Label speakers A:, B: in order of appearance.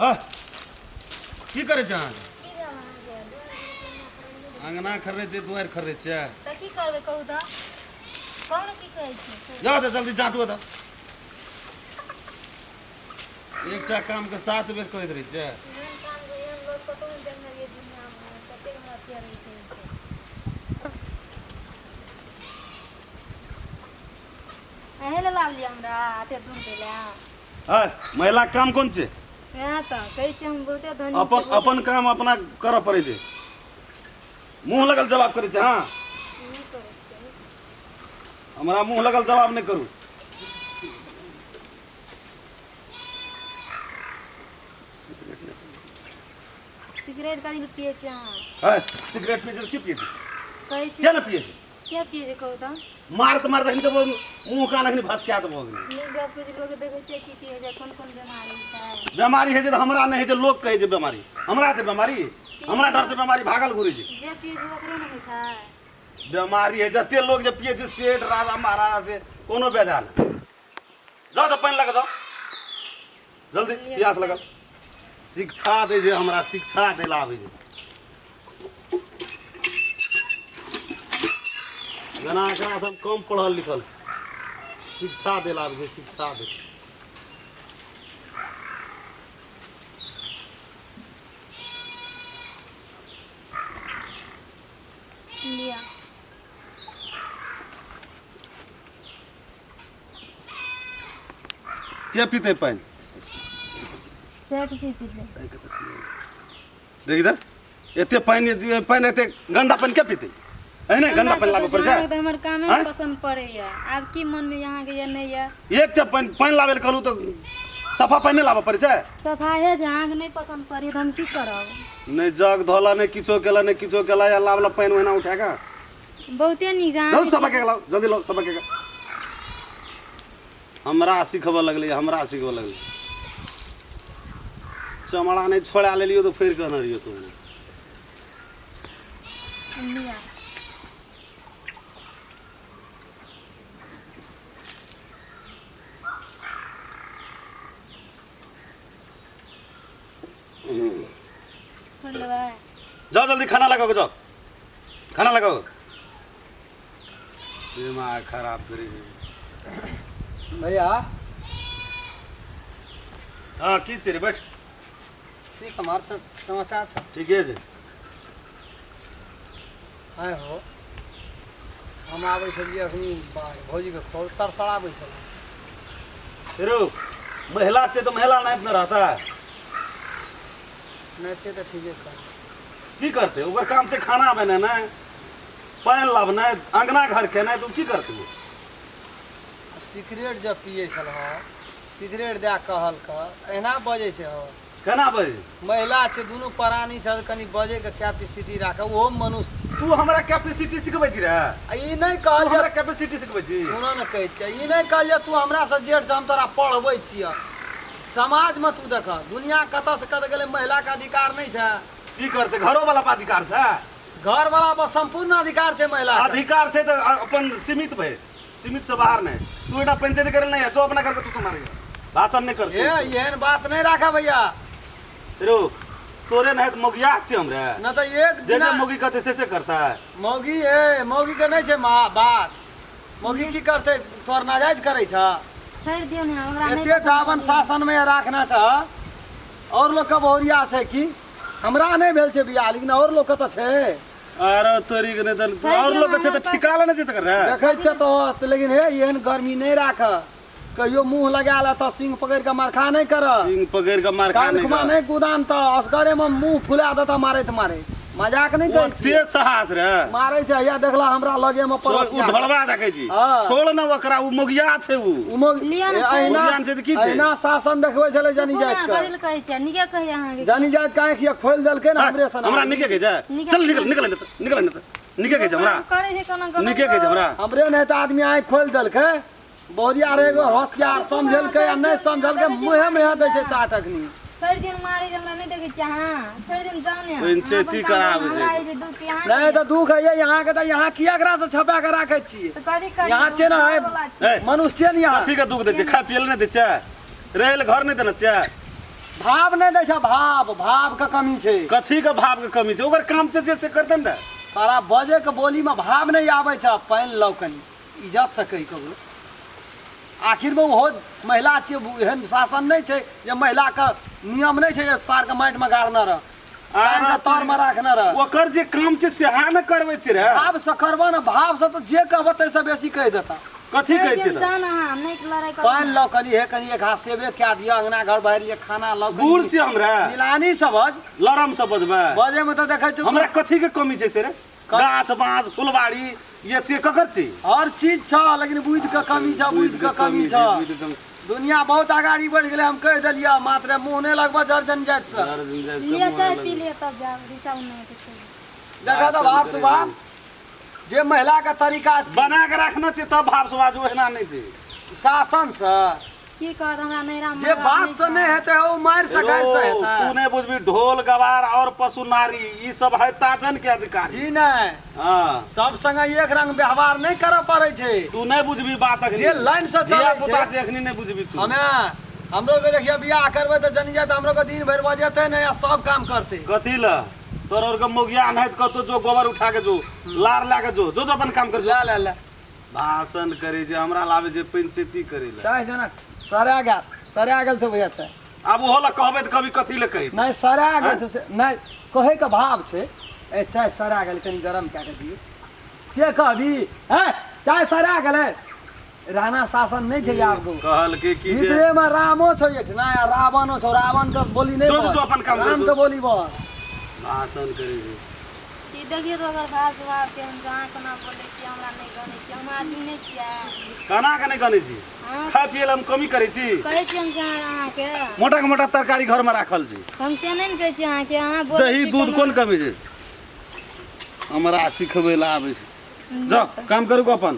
A: हाँ की करै छै अहाँ? अङ्गना खर्रै छै, दुआरि खर्रै छै।
B: तऽ की करबै, कहू तऽ? कहू ने, की कहै छी?
A: जाउ तऽ जल्दी जाँतू तऽ। एकटा कामके 7 बेर कहैत रहै छै।
B: एहन काम के एहन लोक कतहु नहि देखलियै दुनियामे, कतेक हमरा प्यार होइ छै। अहीं लए लाबलियै हमरा एते दूर दै लए?
A: है, महिलाके काम कोन छै?
B: वएह तऽ कहै छियै, हम बहुते धनी
A: अपन
B: छियै।
A: अपन काम अपना करऽ पड़ै छै। मुँह लगल जवाब करै छै। हँ।
B: नहि करै छियै।
A: हमरा मुँह लगल जवाब नहि करू।
B: सिगरेट कथी लए पियै छियै अहाँ?
A: है, सिगरेट पियै छै तऽ की पियै छै?
B: कहै छी।
A: किया ने पियै छै?
B: किया पियै छै, कहू तऽ?
A: मारत मारत अखनी तऽ मुँह कान अखनी भसका देबो अखनी।
B: नीक गप कहै छै। लोक देखै छियै की की होइ छै, कोन कोन बेमारी छै।
A: बेमारी होइ छै तऽ हमरा नहि होइ छै, लोक कहै छै बेमारी। हमरा छै बेमारी? हमरा डर से बेमारी भागल घुरै छै।
B: जे पियै छै ओकरे ने होइ छै।
A: बेमारी है जते लोग जे पियै छै, सेठ राजा महाराजा, से कोनो बेजा नहि। जाउ तऽ पानि लऽ कऽ जाउ जल्दी, प्यास लगल। शिक्षा दै छै हमरा, शिक्षा दै लए आबै छै जेना एकरा सब कम पढ़ल लिखल छै। शिक्षा दै लए आबै छै, शिक्षा दै।
B: लिअ।
A: के पीतै पानि?
B: सेठ जी पीतै।
A: देख इधर, एते पानि, पानि एते गन्दा पानि के पीतै? एहने गन्दा पानि लाबऽ पड़ै छै?
B: अहाँके तऽ हमर कामे
A: आँय?
B: पसन्द पड़ैया। आब की मनमे अहाँके यऽ, नहि यऽ?
A: एकटा पानि, पानि लाबै लए कहलहुँ तऽ सफा पानि नहि लाबऽ पड़ै छै?
B: सफाहे छै, अहाँके नहि पसन्द पड़ैया तऽ हम की करब?
A: नहि जग धोला, नहि किछो केला, नहि किछो केला, या लाबला पानि ओहिना उठा कऽ।
B: बहुते नीक छै।
A: जल्दी
B: अहाँके
A: सफा के लाउ, जल्दी लाउ सफा के। हमरा सिखबऽ लगलै, हमरा सिखबऽ लगलै। चमड़ा नहि छोड़ा लेलियौ तऽ फेर कहने रहियौ तू।
B: लिअ। छोड़ि लेबै?
A: जाओ जल्दी खाना लगाओ, जाओ खाना लगाओ। दिमाग खराब करी।
C: भैया।
A: हाँ, की छै रे? बैठ।
C: की समाचार छै?
A: ठीके छै।
C: आय हो, हम आबै छलियै अखनी, भौजीके खोल सरसराबै छलै।
A: हेरो, महिला छै तऽ महिला नाइट ने रहता है।
C: नहि, से तऽ ठीके कहै।
A: की करतै? ओकर काम छै खाना बनेनाइ, पानि लाबनाइ, अङ्गना घर केनाइ, तऽ ओ की करतै ओ?
C: सिगरेट जब पियै छल हँ, सिगरेट दए कहलक, एना बजै छै हो।
A: केना बजै?
C: महिला छै, दुनू प्राणी छल, कनि बजैके कैपेसिटी राखऽ, ओहो मनुष्य छी।
A: तू हमरा कैपेसिटी सिखबै छी रे?
C: आ ई नहि
A: तू
C: कहल जे
A: हमरा कैपेसिटी सिखबै छी?
C: सुनऽ ने, कहै छियै, ई नहि कहल जे तू हमरासँ जेठ छ, हम तोरा पढ़बै छियह। समाजमे तू देखऽ, दुनिया कतऽसँ कतऽ गेलै, महिलाके अधिकार नहि छै?
A: की करतै? घरो वाला पर अधिकार छै।
C: घरवला पर सम्पूर्ण अधिकार छै महिला।
A: अधिकार छै तऽ अपन सीमित भए, सीमित से बाहर नहि। तू एकटा पंचायत करे नहीं है, जो अपना घर के तू संभाल, भाषण नहीं करते।
C: ए, एहन बात नहि राखऽ भैया।
A: रो तोरे नहीं तऽ मौगिया छै हमरे।
C: न तऽ एक
A: जे
C: दिना
A: जे मौगी कहते से करता है।
C: मौगी, ए मौगी के नहि छै माँ बास। मौगी की करतै? तोहर नाजायज करै छ।
B: छोड़ि दियौ ने ओकरा, नहि
C: एते
B: पसन्द
C: दाबन
B: पड़ैया।
C: शासन मे राखना छ। और लोक के बहुरिया छै की? हमरा नहि भेल छै बियाह, लेकिन और लोक के तऽ छै।
A: अरे तोरी के नहीं तऽ और लोग के छै तऽ ठिका लेने छै तकर रे।
C: देखै छियै तऽ, लेकिन हे, एहन गर्मी नहि राख। कहियो मुँह लगा ले तऽ सिंह पकड़ि कऽ मारखा नहि कर।
A: सिंह पकड़ के मार खा
C: कान
A: नहीं
C: खुमा
A: कर।
C: नहि कुदान तऽ असगरे मे मुँह फुला देता मारैत मारैत। मजाक नहि करै
A: ओते साहस रे?
C: मारै छै। हैया देखला, हमरा लगे मे
A: छोड़, उ
C: पड़ोसिया।
A: ढोलबा देखै छी।
C: हाँ।
A: छोड़ ने ओकरा, उ मोगिया छै उ।
B: लिअ ने, छोड़ि।
C: अहिना
A: मोगियान छै तऽ की छै?
C: अहिना शासन देखबै छलै जनी
B: चुपू ने,
C: जाति के।
B: कथी लए कहै छियै? नीके कहै अहाँके।
C: जनी जाति के आँखि खोलि देलकै ने हमरे सन।
A: हमरा नीके कहै छै?
B: नीके।
A: चल, निकल निकल एने से, निकल एने से। नीके कहै छै हमरा?
B: करै छै कोना कोना।
A: नीके कहै छै हमरा?
C: हमरे नहि तऽ आदमी आँखि खोलि देलकै। बहुरिया रे, एगो होशियार समझेलकै आ नहि समझलकै, मुँहे मुँहे दै छै चाट अखनी।
B: छोड़ि दियौ ने, मारै छै हमरा, नहि देखै छियै अहाँ? छोड़ि दियौ ने, जाउ ने।
A: पंचायती
B: अहाँ अपन काम
A: कराबै
B: करू,
A: छै।
B: हमरा होइ छै दुःख यहाँ।
C: नहि तऽ दुःख होइए यहाँके तऽ यहाँ किया एकरा से छपा के राखै छियै?
B: तऽ कथी करी?
C: यहाँ छै ने है।
B: घरवला छी।
A: ए,
C: मनुष्य ने यहाँ
A: कथी के दुःख दै छै? खाय पियै लए नहि दै छै? रहै लए घर नहि देने छै?
C: भाव नहि दै छै, भाव भाव के कमी छै।
A: कथी के भाव के कमी छै? ओकर काम छै जे से करतै ने।
C: तोरा बजे के बोली में भाव नहीं आबै छै। पानि लौ कनी इज्जत से कही ककरो। आखिर में ओहो महिला छियै, एहन शासन नहि छै जे महिला के नियम नहि छै जे सार के माटि में गाड़ने रह, कान के तर में राखने रह।
A: ओकर जे काम छै सेहा ने करबै छै रे।
C: भाव से करबह ने, भाव से तऽ जे कहबह ताहिसँ बेसी कहि देता।
A: कथी कहै छै तऽ?
B: जान अहाँ नहि लड़ाइ करू।
C: पानि लौ कनी, हे कनी एक हाथ सेबे कए दिअ, अंगना घर भरि लिअ, खाना लौ कनी।
A: बूढ़ छियै हमरा।
C: मिलानी समझ।
A: लरम से बजबै?
C: बजे में तऽ देखै छियौ।
A: हमरा कथी के कमी छै से रे? गाछ बाँस फुलबाड़ी एते ककर छै?
C: हर चीज छ, लेकिन बुद्धि के कमी छ, बुद्धि के कमी छ।
A: बुद्धि के कमी।
C: दुनिया बहुत अगाड़ी बढ़ि गेलै, हम कहि देलियै मात्र मुँह नहि लगबऽ जर जनजाति से।
A: जर जनजाति से
B: लिअ
A: मुँह
B: चाय
A: लगबै।
B: पी लिअ तब जायब, रिचाउ नहि हेतै छोड़ू।
C: देखा तऽ भाव स्वभाव जे महिला के तरीका छी।
A: बना के रखना छै तब भाव स्वभाव ओहिना नहि छै।
C: शासन से
B: की कहत हमरा नैहरा
C: जे बात से नहि हेतै ओ मारि सकाइ से
A: रौ, तू
C: हेतै।
A: नहि बुझबी, ढोल गवार और पशु नारी ई सब है ताजन के अधिकारी।
C: जी नहि।
A: हाँ।
C: सब संगे एक रंग व्यवहार नहि करऽ पड़ै छै।
A: तू नहि बुझबी बात अखनी।
C: जे लाइन से चलै
A: धिया पुता
C: छै।
A: छै अखनी नहि बुझबी तू।
C: हमे हमरो के देखियो बियाह करबै तऽ जनी जाए तऽ हमरो के दिन भरि बजेतै नहि आ सब काम करतै।
A: कथी ल तोर और के मोगिया नहाइत कतो जो गोबर उठा के जो लार ला के जो जो जो अपन काम कर जो।
C: ले ले ले।
A: भाषण करे जे हमरा लाबे जे पंचायती करे ले।
C: चाय जेना सरा गेल, सरा गेल छौ भैया चाय।
A: आब ओहो लए कहबै तऽ कभी कथी लए कहै छै?
C: नहि सरा गेल छौ से नहि कहै के भाव छै। ए चाय सरा गेल, कनि गरम कए के दियौ से कहबी। हैं चाय सरा गेलै, राणा शासन नहि छै आब गो।
A: कहलकै की जे
C: भीतरे में रामो छौ एठना आ रावणो छौ। रावण के बोली नहि
A: जो, जो,
C: बज।
A: जो अपन काम कर,
C: राम
A: जो।
C: के बोली बज।
A: भाषण करे छै।
B: ई देखियौ तऽ ओकर भाव स्वभाव केहन छै। अहाँ कोना बोलै छियै? हमरा नहि गनै छियै, हम आदमी नहि छियै?
A: केना के नहि गनै छी?
B: हँ।
A: खाय पियै लए हम कमी करै छी?
B: कहै छियै हम से अहाँके।
A: मोटा के मोटा तरकारी घर में राखल छै।
B: हम से नहि ने कहै छियै अहाँके, अहाँ बोलै
A: दही
B: छियै
A: दूध
B: केना?
A: कोन कमी छै? हमरा सिखबै लए आबै छै। जाउ काम करू अपन।